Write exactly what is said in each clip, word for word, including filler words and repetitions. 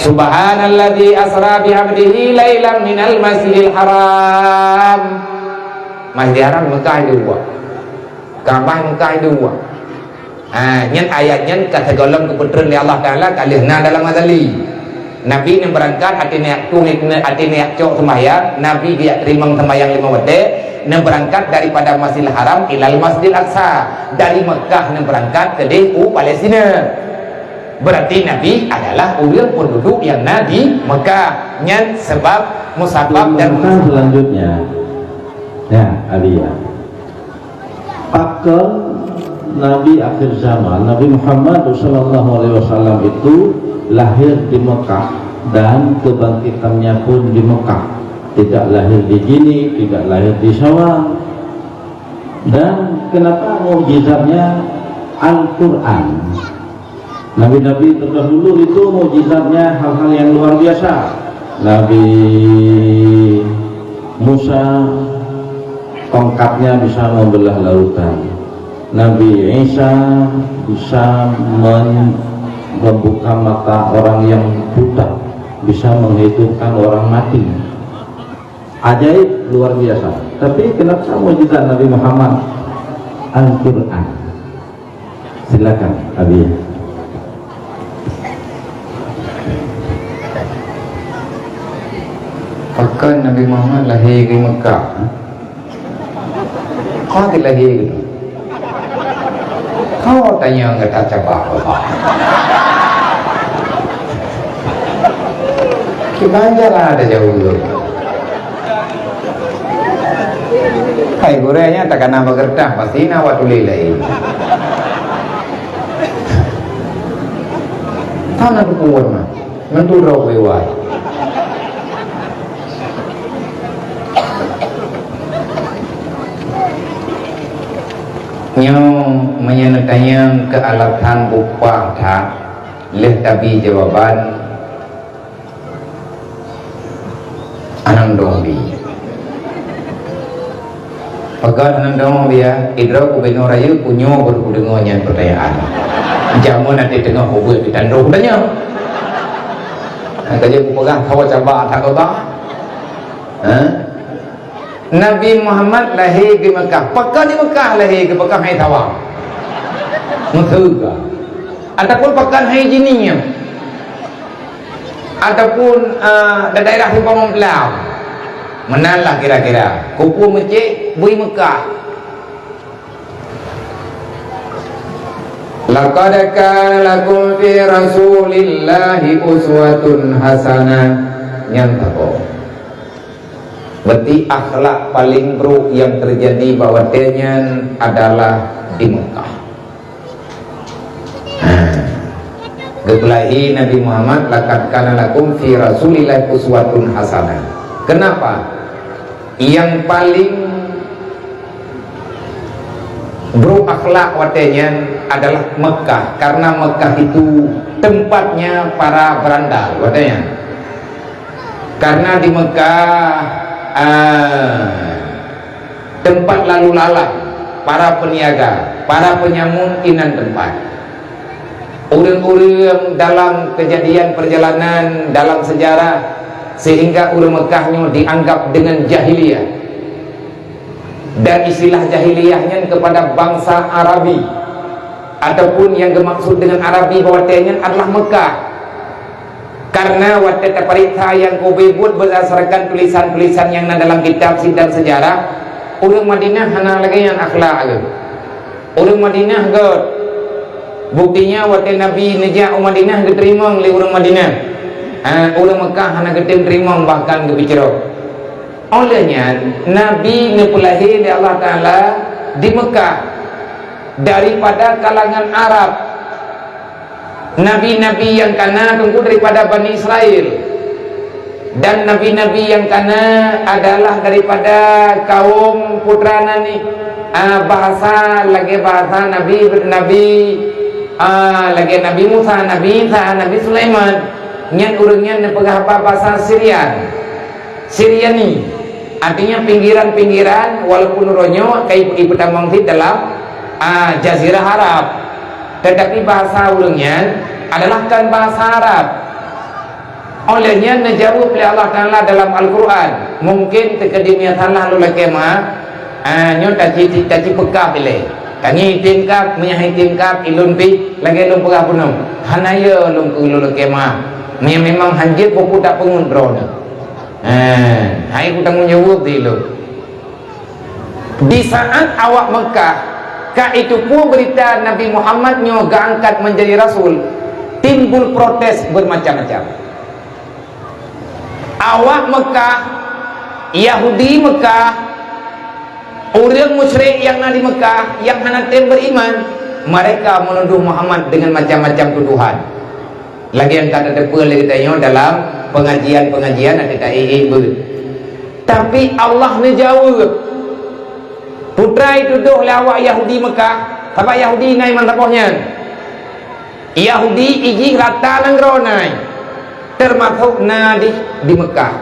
Subhanalladzi asra bi 'abdihi lailan minal masjidil haram. Masjidil Haram Mekah itu buah. Ka'bah Mekah itu buah. Ha, nyan ayat nyan ka sigohlom geupeutrön lé Allah Taala ka lheueh na dalam Ghazali. Nabi nyang beurangkat até neujak tueng, até neujak cok seumbahyang, Nabi geujak teurimong seumbahyang limong watèe, neubeurangkat daripada Masjidil Haram ilal Masjidil Aqsa, dari Mekah neubeurangkat keudeh u Palestina. Berarti Nabi adalah ureueng penduduk nyang na di Mekah. Nyan sabab musabab dan Pertanyaan selanjutnya. Ya, Abi, ya. Pakon Nabi akhir zaman, Nabi Muhammad sallallahu alaihi wasallam itu lahir di Mekah dan kebangkitannya pun di Mekah. Tidak lahir di Jenin, tidak lahir di Syawal. Dan kenapa mukjizatnya Al-Quran? Nabi-nabi terdahulu itu mukjizatnya hal-hal yang luar biasa. Nabi Musa, tongkatnya bisa membelah lautan. Nabi Isa bisa men-, membuka mata orang yang buta, bisa menghidupkan orang mati. Ajaib, luar biasa. Tapi kenapa mukjizat Nabi Muhammad? Al-Quran. Silakan, Abi. Pakon Nabi Muhammad lahé di Mekah? Ka dilahé. Ka tanyong gata cabar. Kiban jalan ada jauh. Hai gurèe nyan takana bak keureutah, pasti na awak tuléh laén. Hana teupeu mah. Ngon tudroe kuwai. Nyoe meunyoe neutanyong keu alasan bupah that, lheueh tabi jawaban, Anang dong bi. Pakat anang dong bi ya, idroe ku binoe rayeuk, ku nyoe baru kudeungoe nyan peutanyaan. Jameun até teungoh ubeuet di tandong tanyong. Nah, ka jeuet kupeugah saboh caba that keubah. Ha? Nabi Muhammad lahé di Mekah. Pakon di Mekah lahé, di Mekah hai sawa. Meseuga. Ataupun pakon hai Jenin. Ataupun, eh, di daerah Simpang Mamplam. Meunan lah kira-kira. Kupu meucék, bui Mekah. Laqad kana lakum fi Rasulillahi uswatun hasanah. Nyan saboh. Berarti akhlak paling buruk nyang teujadi bak watèe nyan adalah di Mekah. Ha. Geupeulahé Nabi Muhammad, "Laqad kana lakum fi Rasulillahi uswatun hasanah." Kenapa? Nyang paling buruk akhlak watèe nyan adalah Mekah, karena Mekah itu tempatnya para berandal watèe nyan. Karena di Mekah, ah, tempat lalu lalang para peniaga, para penyamun inan tempat. Ureueng-ureueng dalam kejadian perjalanan dalam sejarah, sehingga ureueng Mekah nyoe dianggap dengan jahiliyah. Dan istilah jahiliyah nyan kepada bangsa Arabi, ataupun nyang geumaksud dengan Arabi bak watèe nyan adalah Mekah. Karena watèe tapareksa nyang ka ubé buet beurdasarkan tulisan-tulisan nyang na dalam kitab si dan sejarah, ureueng Madinah hana lagèe nyan akhlak geuh. Ureueng Madinah gèt. Buktinya watèe Nabi neujak u Madinah geuteurimong lé ureueng Madinah. Ha, ureueng Mekah hana geutem teurimong, bahkan geupeucrok. Óh lheueh nyan, Nabi neupeulahé lé Allah Taala di Mekah daripada kalangan Arab. Nabi-nabi nyang ka na teungku daripada Bani Israel. Dan nabi-nabi nyang ka na adalah daripada kaum putra Nabi, ah, bahasa lagèe bahasa Nabi, Nabi, ah, lagèe Nabi Musa, Nabi Isa, Nabi Sulaiman. Nyan ureueng nyan neupeugah haba bahasa Sirian. Siriani, artinya pinggiran-pinggiran, walaupun uroe nyoe ka ipeutamong cit dalam, ah, Jazirah Arab, tetapi bahasa ureueng nyan adalah kon bahasa Arab. Óh lheueh nyan neujaweueb lé Allah Taala dalam Al-Qur'an, mungken teukeudi meunyoe salah lôn lakée meu'ah, ah, nyoe taci, taci peukab ilée. Tangieng item kab, meunyoe item kab, ilôn pih lagée lôn peugah bunoe. Hana yo lôn keu lôn lakée meu'ah. Meunyoe memang hanjeuet boh peue tapeungeut droeneuh. Ah, hai kutanggong jaweueb di lôn. Di saat awak Mekah ka iteupeue beurita Nabi Muhammad nyoe geuangkat menjadi rasul, timbul protes bermacam-macam. Awak Mekah, Yahudi Mekah, ureuëng musyrik nyang na di Mekah nyang hana tem beriman, mereka menuduh Muhammad dengan macam-macam tuduhan. Lagée nyang ka tateupeue lé geutanyoe dalam pengajian-pengajian nyang ka ék-ék beuet. Tapi Allah neujaweueb. Peue teuma jitudoh lé awak Yahudi Mekah, sabab Yahudi na iman saboh nyan. Yahudi ijih rata nanggroe na, teumasok na di, di Mekah.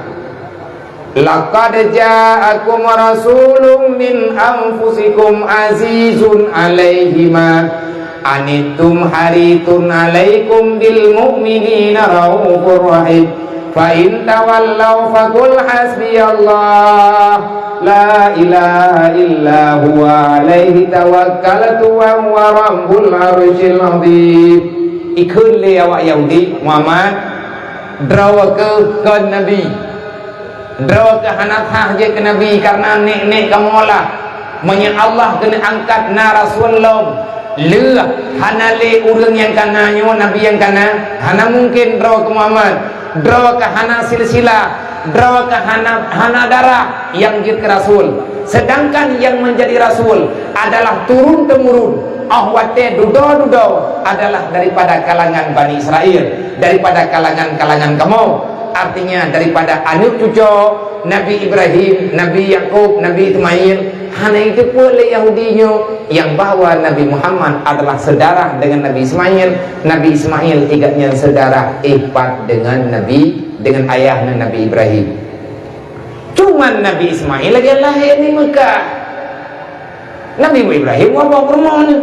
Laqad ja'akum rasulun min anfusikum azizun alaihi ma anittum harisun alaikum bil mu'minina raufur rahim. Fa in tawallau faqul hasbiyallah la ilaha illa huwa alaihi tawakkaltu wa huwa rabbul arsyil azim. Ikheun lé awak Yahudi, Muhammad, droe keuh kon nabi. Droe keuh hana sah jeuet keu nabi kareuna nek-nek kamoe lah. Meunyoe Allah keuneuk angkat na rasul lom, lheueh hana lé ureuëng nyang ka na nyoe nabi nyang ka na, hana mungken droe keu Muhammad. Droe keuh hana silsilah, droe keuh hana, hana darah nyang jeuet keu rasul. Sedangkan nyang menjadi rasul adalah turun-temurun, óh watée dudoe-dudoe adalah daripada kalangan Bani Israel, daripada kalangan-kalangan kamoe. Artinya daripada aneuk cucoe Nabi Ibrahim, Nabi Yakub, Nabi Ismail. Hana jiteupeue lé Yahudi nyoe nyang bahwa Nabi Muhammad adalah seudarah dengan Nabi Ismail. Nabi Ismail igat nyan seudarah éh pat dengan Nabi, dengan ayah nyan Nabi Ibrahim. Cuman Nabi Ismail lagée lahé di Mekah. Nabi Ibrahim wabah peurumoh nyan.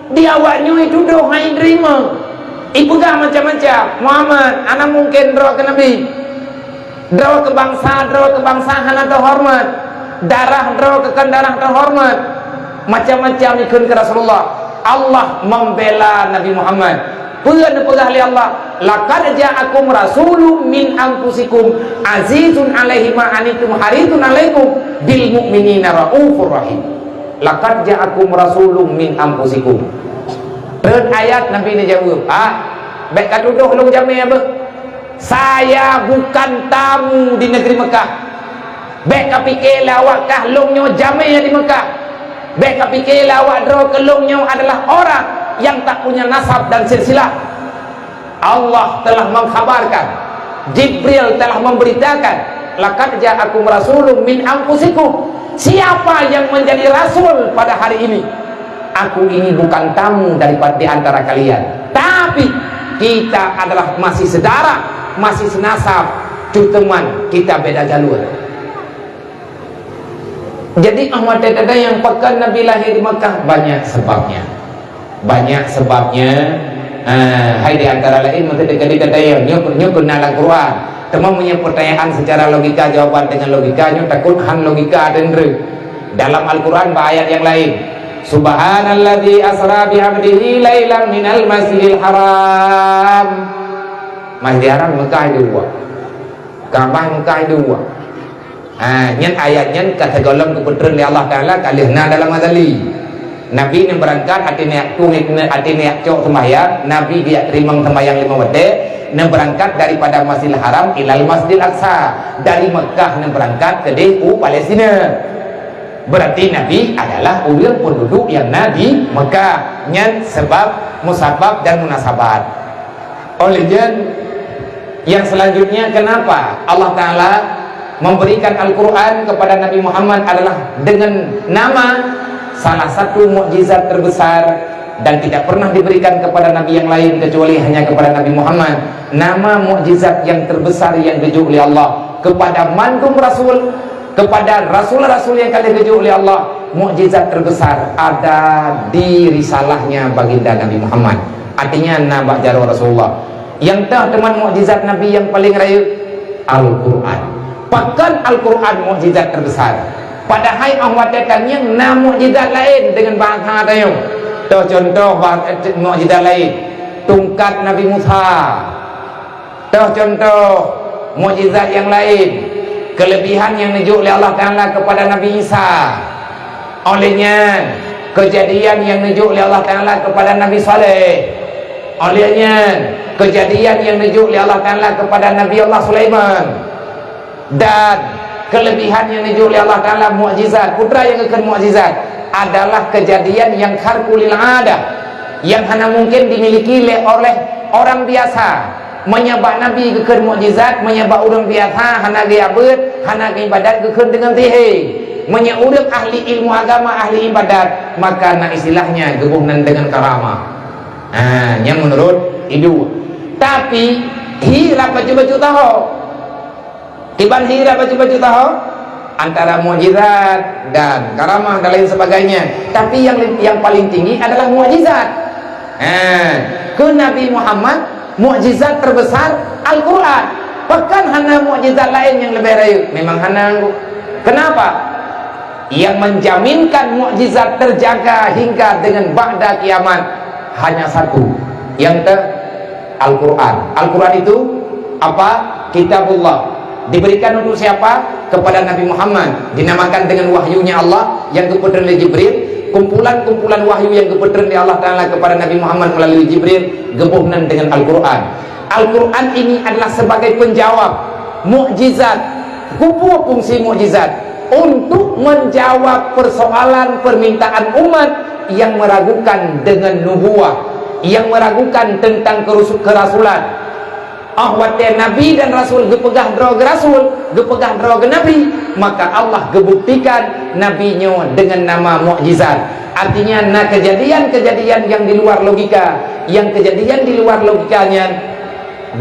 Di awak nyoe itudoh hai dream. Ipeugah macam-macam. Muhammad, hana mungken droe keu nabi. Droe keu bansa, droe keu bansa hana teuhoreumat. Darah droe keu kon darah teuhoreumat. Macam-macam ikheun keu Rasulullah. Allah membela Nabi Muhammad. Peue neupeugah lé Allah? Laqad ja'akum rasulun min anfusikum azizun alaihi ma anittum harisun alaikum bil mu'minina raufur rahim. Laqad ja'akum rasulun min anfusikum. Rot ayat Nabi neujaweueb, "Ah, bék katudoh lôn jamé beuh. Saya bukan tamu di negeri Mekah. Bék kapike lé awak kah lôn nyoe jamé di Mekah. Bék kapike lé awak droe keu lôn nyoe adalah orang yang tak punya nasab dan silsilah." Allah telah mengkhabarkan, Jibril telah memberitakan, "Laqad ja'akum rasulun min anfusikum." Siapa yang menjadi rasul pada hari ini? Aku ini bukan tamu daripada di antara kalian, tapi kita adalah masih saudara, masih senasab, cuman kita beda jalur. Jadi, ahmad teuh nyang pakon Nabi lahé di Makkah banyak sebabnya. Banyak sebabnya. Ah, hai di antara lain meukeudeh-keudeh kata nyoe, nyoe, nyoe keunan lam Quran. Teuma meunyoe pertanyaan secara logika, jawaban dengan logika, nyoe takot han logika teuntreuk. Dalam Al-Quran bak ayat nyang lain, "Subhanalladzi asra bi 'abdihi lailan minal masjidil haram." Masjidil Haram Mekah itu buah. Ka'bah Mekah itu buah. Ha, nyan ayat nyan ka sigohlom geupeutreun lé Allah Taala ka lheueh na dalam Ghazali. Nabi neubeurangkat até neujak tueng, até neujak cok seumbahyang, Nabi geujak teurimong seumbahyang limong watée, neubeurangkat daripada Masjidil Haram ilal Masjidil Aqsa, dari Mekah neubeurangkat keudeh u Palestina. Berarti Nabi adalah ureuëng peunduduek nyang na di Mekah. Nyan sabab, musabab dan munasabat. Oleh nyan, yang selanjutnya, kenapa Allah Taala memberikan Al-Quran kepada Nabi Muhammad adalah dengan nama salah satu mukjizat terbesar dan tidak pernah diberikan kepada nabi yang lain kecuali hanya kepada Nabi Muhammad. Nama mukjizat yang terbesar yang dijok oleh Allah kepada mandum rasul, kepada rasul-rasul yang ka lheueh geujok oleh Allah, mukjizat terbesar ada di risalahnya baginda Nabi Muhammad. Artinya, na bak jaroe Rasulullah. Nyang toh teuma mukjizat Nabi nyang paleng rayeuk, Al-Quran. Pakon Al-Quran mukjizat teubesar? Padahai óh watée tangieng na mukjizat laén deungon bahasa tanyoe. Toh cuntoh bah-, mukjizat laén, tungkat Nabi Musa. Toh cuntoh mukjizat nyang laén, keulebihan nyang neujok lé Allah Taala keupada Nabi Isa. Óh lheueh nyan, keujadian nyang neujok lé Allah Taala keupada Nabi Saleh. Óh lheueh nyan, keujadian nyang neujok lé Allah Taala keupada Nabi Allah Sulaiman. Dan keulebihan nyang neujok lé Allah Taala mukjizat, peue nyang geukheun mukjizat adalah keujadian nyang kharqu lil adah, nyang hana mungken dimiliki lé oleh orang biasa. Meunyoe bak Nabi geukheun mukjizat, meunyoe bak ureuëng biasa hana geujak beuet, hana geuibadat, geukheun deungon sihé. Meunyoe ureuëng ahli ilmu agama, ahli ibadat, maka na istilahnya geuboh nan deungon karamah. Ha, nyang meunurot iduek. Tapi, hi rab bacut-bacut taho. Kiban hi rab bacut-bacut taho, antara mukjizat dan karamah dan lain sebagainya. Tapi yang, yang paling tinggi adalah mukjizat. Ha, keu Nabi Muhammad, mukjizat terbesar Al-Quran. Pakon hana mukjizat laén nyang leubeh rayeuk? Memang hana. Kenapa? Yang menjaminkan mukjizat terjaga hingga dengan ba'da kiamat hanya satu, yang ter-, Al-Quran. Al-Quran itu apa? Kitabullah. Diberikan untuk siapa? Kepada Nabi Muhammad. Dinamakan dengan wahyunya Allah yang geupeutreun lé Jibril. Kumpulan-kumpulan wahyu yang geupeutreun lé Allah Taala kepada Nabi Muhammad melalui Jibril geuboh nan dengan Al-Quran. Al-Quran ini adalah sebagai penjawab mukjizat. Peue fungsi mukjizat? Untuk menjawab persoalan permintaan umat yang meragukan dengan nubuah, yang meragukan tentang kerusu-, kerasulan. Óh watée nabi dan rasul geupeugah droe geurasul, geupeugah droe geunabi, maka Allah geubuktikan nabi nyoe dengan nama mukjizat. Artinya, na kejadian-kejadian yang di luar logika, yang kejadian di luar logika nyan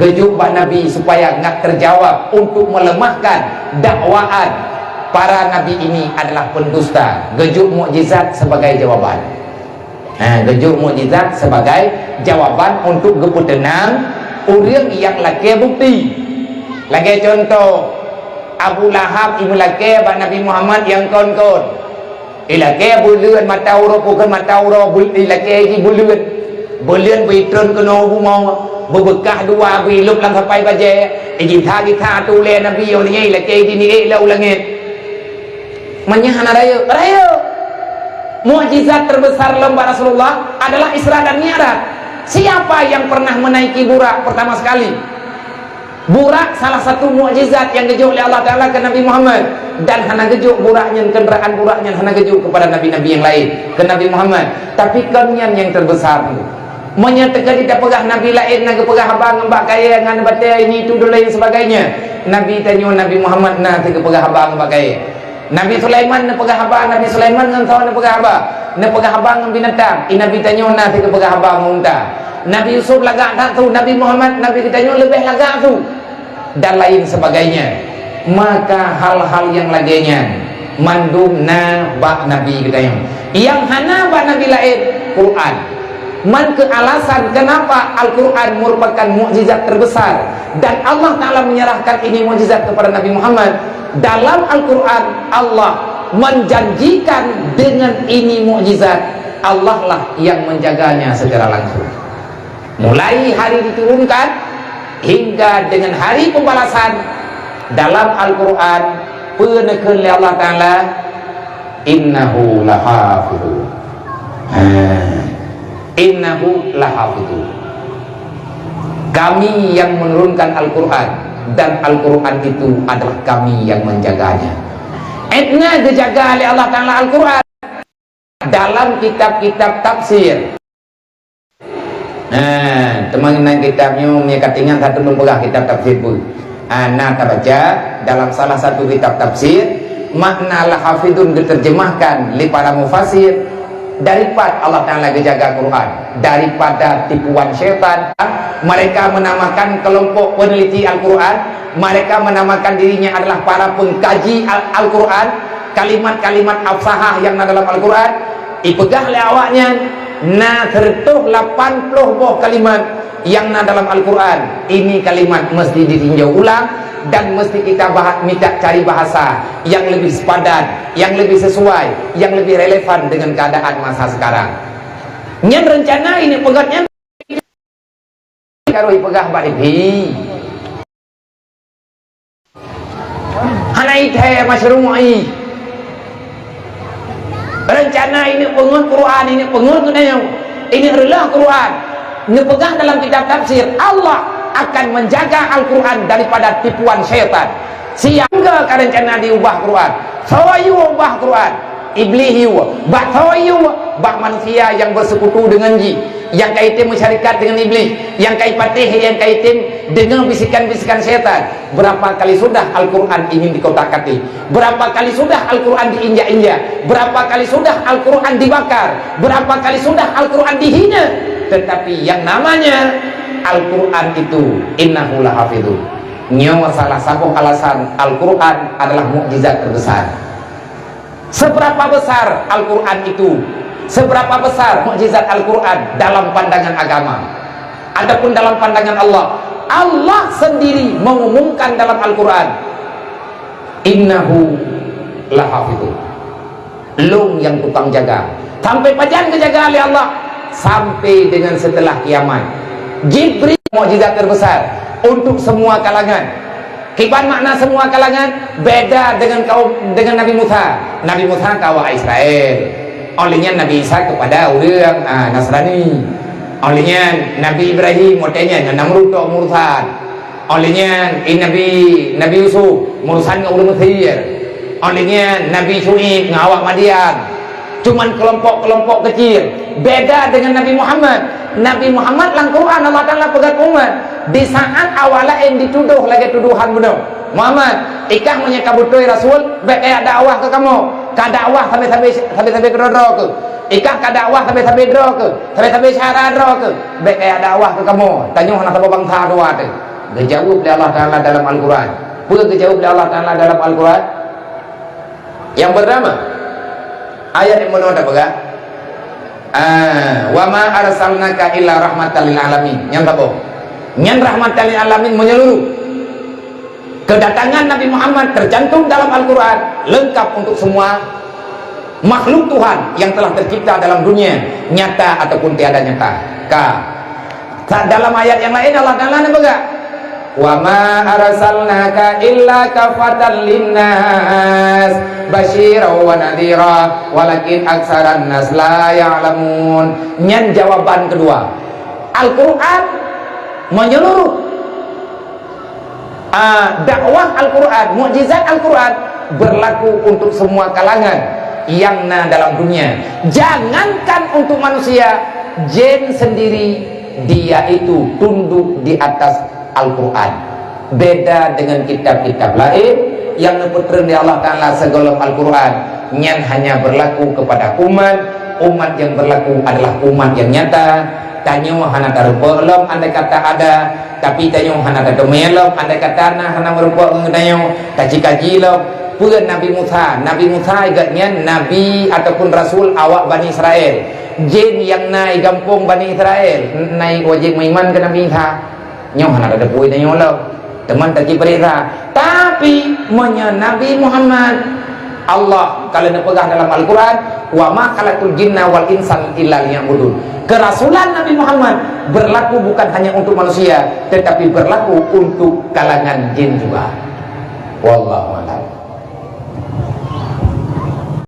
geujok bak Nabi supaya ngat teujawab untuk meuleumahkan dakwaan para nabi ini adalah pendusta. Geujok mukjizat sebagai jawaban. Ha, geujok mukjizat sebagai jawaban untuk geupeuteunang ureuëng nyang lakée bukti. Lagée cuntoh, Abu Lahab imeulakée bak Nabi Muhammad nyang kon-kon. Ilakée buleuen mata uroe, pukon mata uroe, bul-, ilakée jih buleuen. Buleuen beuitrön keunoe u bumoe, beubeukah dua, beuilôb lam sapai bajée, ijitha-githa ateueh ulée Nabi, óh lheueh nyan ilakée jiniék lam u langét. Meunyoe hana rayeuk, rayeuk. Mukjizat terbesar lom bak Rasulullah adalah Isra dan Mi'raj. Siapa yang pernah menaiki Burak pertama sekali? Burak salah satu mukjizat nyang geujok lé Allah Taala keu Nabi Muhammad, dan hana geujok Burak nyan, keundaraan Burak nyan hana geujok keupada nabi-nabi nyang laén, keu Nabi Muhammad. Tapi kon nyan nyang teubesar. Meunyoe teuka tapeugah nabi laén na geupeugah haba ngon bak kayée, ngon batée, ini itu dan lain sebagainya, Nabi tanyoe Nabi Muhammad na teugeupeughah haba ngon bak kayée. Nabi Sulaiman neupeugah haba, Nabi Sulaiman ngon soe neupeugah haba? Neupeugah haba ngon binatang, i Nabi tanyoe na teugeupeughah haba ngon unta. Nabi Yusuf lagak that su, Nabi Muhammad, Nabi geutanyoe leubeh lagak su, dan lain sebagainya. Maka hal-hal nyang lagée nyan mandum na bak Nabi geutanyoe. Nyang hana bak nabi laén, Quran. Man keu alasan kenapa Al-Quran merupakan mukjizat terbesar dan Allah Taala menyerahkan ini mukjizat kepada Nabi Muhammad. Dalam Al-Quran, Allah menjanjikan dengan ini mukjizat, Allah lah yang menjaganya secara langsung. Mulai hari diturunkan hingga dengan hari pembalasan, dalam Al-Quran, peue neukheun lé Allah Taala, "Innahu lahafidhu." Ha. "Innahu lahafidhu." Kami yang menurunkan Al-Quran, dan Al-Quran itu adalah Kami yang menjaganya. Edna geujaga lé Allah Taala Al-Quran dalam kitab-kitab tafsir. Nah, teuma nan kitab nyoe, meunyoe ka teuingat, ka tulông peugah kitab tafsir peue. Ah, na tabaca dalam salah satu kitab tafsir, makna lahafidun geuterjemahkan lé para mufasir, daripada Allah Taala geujaga Quran daripada tipuan syaitan. Mereka menamakan kelompok peneliti Al-Quran, mereka menamakan dirinya adalah para pengkaji Al-, Al-Quran. Kalimat-kalimat afsahah yang na dalam Al-Quran, ipeugah lé awaknyan, na seratus lapan puluh boh kalimat Yang na dalam Al-Quran, ini kalimat mesti ditinjau ulang dan mesti kita bah-, minta cari bahasa yang lebih sepadan, yang lebih sesuai, yang lebih relevan dengan keadaan masa sekarang. Nyan rencana ini peugah nyan, ka rôh peugah bak I P. Hana ithèe masyru' i. Rencana ini peungeut Quran, ini peungeut ngeunayong, ini reuloh Quran. Neupeugah dalam kitab tafsir, Allah akan menjaga Al-Quran daripada tipuan syaitan. Siapa ka rencana diubah Quran? Soe yue ubah Quran? Iblih yue. Bak soe yue? Bak manusia yang bersekutu dengan jih, yang ka item meusyarikat dengan iblih, yang ka ipatéh, yang ka item deungoe bisikan-bisikan syaitan. Berapa kali sudah Al-Quran ingin dikotak-katik? Berapa kali sudah Al-Quran diinjak-injak? Berapa kali sudah Al-Quran dibakar? Berapa kali sudah Al-Quran dihina? Tetapi yang namanya Al-Quran itu, innahu lahafizun. Nyoe salah satu alasan Al-Quran adalah mukjizat terbesar. Seberapa besar Al-Quran itu? Seberapa besar mukjizat Al-Quran dalam pandangan agama ataupun dalam pandangan Allah? Allah sendiri mengumumkan dalam Al-Quran, "Innahu lahafizun." Lôn nyang tukang jaga. Sampai pajan geujaga lé Allah? Sampai dengan setelah kiamat. Jibril, mukjizat terbesar untuk semua kalangan. Kiban makna semua kalangan? Beda dengan kaum, dengan Nabi Musa. Nabi Musa ka awak Israel. Óh lheueh nyan Nabi Isa kepada ureuëng, ah, Nasrani. Óh lheueh nyan Nabi Ibrahim, watée nyan Namrud tok meurusan. Óh lheueh nyan, eh, Nabi, Nabi Yusuf meurusan ngon ureuëng Mesir. Óh lheueh nyan Nabi Syuaib ngon awak Madian. Cuman kelompok-kelompok kecil. Beda dengan Nabi Muhammad. Nabi Muhammad lam Quran Allah Taala peugah umat, di saat awak laén dituduh lagée tuduhan bunoe. Muhammad, ikah meunyoe ka beutôi rasul, bék kajak dakwah keu kamoe. Ka dakwah sabe-sabe, sabe-sabe keudroe-droe keuh. Ikah ka dakwah sabe-sabe droe keuh, sabe-sabe syara droe keuh. Bék kajak dakwah keu kamoe. Tanyoe hana saboh bansa dua teuh. Geujaweueb lé Allah Taala dalam Al-Quran. Peue geujaweueb lé Allah Taala dalam Al-Quran? Nyang pertama, ayat nyang bunoe tapeugah, ah, "Wa ma arsalnaka illa rahmatan lil alamin." Nyang saboh. Nyan rahmatan lil alamin menyeluruh. Kedatangan Nabi Muhammad tercantum dalam Al-Quran, lengkap untuk semua makhluk Tuhan yang telah tercipta dalam dunia, nyata ataupun tiada nyata. Ka. Sa-, dalam ayat nyang laén Allah Taala neupeugah, "Wa ma arsalnaka illa kafatan linnas, basyiran wa nadhira, walakin aksaran nas la ya'lamun." Nyan jawaban kedua. Al-Quran menyeluruh. Ah, dakwah Al-Quran, mukjizat Al-Quran berlaku untuk semua kalangan yang na dalam dunia. Jangankan untuk manusia, jin sendiri dia itu tunduk di atas Al-Quran. Beda dengan kitab-kitab lain yang neupeutreun di Allah Taala sigohlom Al-Quran, nyan hanya berlaku kepada umat. Umat yang berlaku adalah umat yang nyata. Tanyoe hana tarumpok lom andai kata ada, tapi tanyoe hana tateumé lom andai kata na hana meurumpok ngon tanyoe. Taci kaji lom, peue Nabi Musa? Nabi Musa geuhnyan nabi ataupun rasul awak Bani Israel. Jin nyang na i gampông Bani Israel, na wajéb meuiman keu Nabi Isa. Nyoe hana tateupue tanyoe lom. Teuma taci peuriksa. Tapi meunyoe Nabi Muhammad, Allah ka lheueh neupeugah dalam Al-Quran, "Wa ma khalaqtul jinna wal insa illa liya'budun." Keurasulan Nabi Muhammad berlaku bukan hanya untuk manusia, tetapi berlaku untuk kalangan jin juga. Wallahu a'lam.